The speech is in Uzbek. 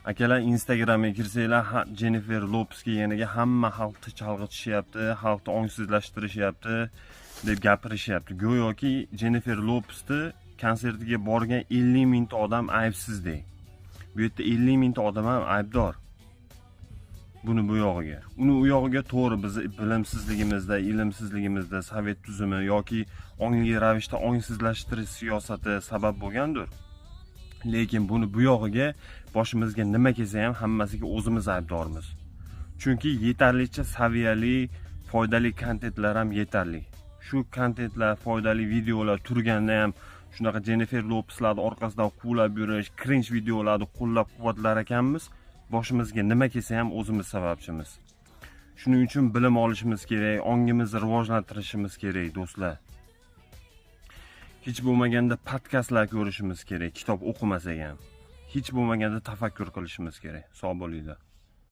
Akalar, Instagramga kirsanglar, Jennifer Lopez kelganiga hamma xalqni chalg'itishyapti, xalqni ongsizlashtirishyapti deb gapirishyapti. Go'yoki Jennifer Lopesni konsertiga borgan 50 mingta odam aybsizdek. Bu yerda 50 mingta odam ham aybdor. Buni bu yog'iga. Uni u yog'iga to'g'ri, bizni bilimsizligimizda, ilmsizligimizda sovet tuzumi yoki ongli ravishda ongsizlashtirish siyosati sabab bo'lgandir. Lekin buni bu yog'iga boshimizga nima kelsa ham hammasiga o'zimiz aybdormiz. Chunki yetarlicha saviyali, foydali kontentlar ham yetarli. Shu kontentlar, foydali videolar turganda ham shunaqa Jennifer Lopeslarni orqasidan quvlab yurish, cringe videolarni qo'llab-quvvatlar ekanmiz, boshimizga nima kelsa ham o'zimiz sababchimiz. Shuning uchun bilim olishimiz kerak, ongimizni rivojlantirishimiz kerak, do'stlar. Hech bo'lmaganda podkastlar ko'rishimiz kerak, kitob o'qimasak ham. Hech bo'lmaganda tafakkur qilishimiz kerak. Sog' bo'linglar.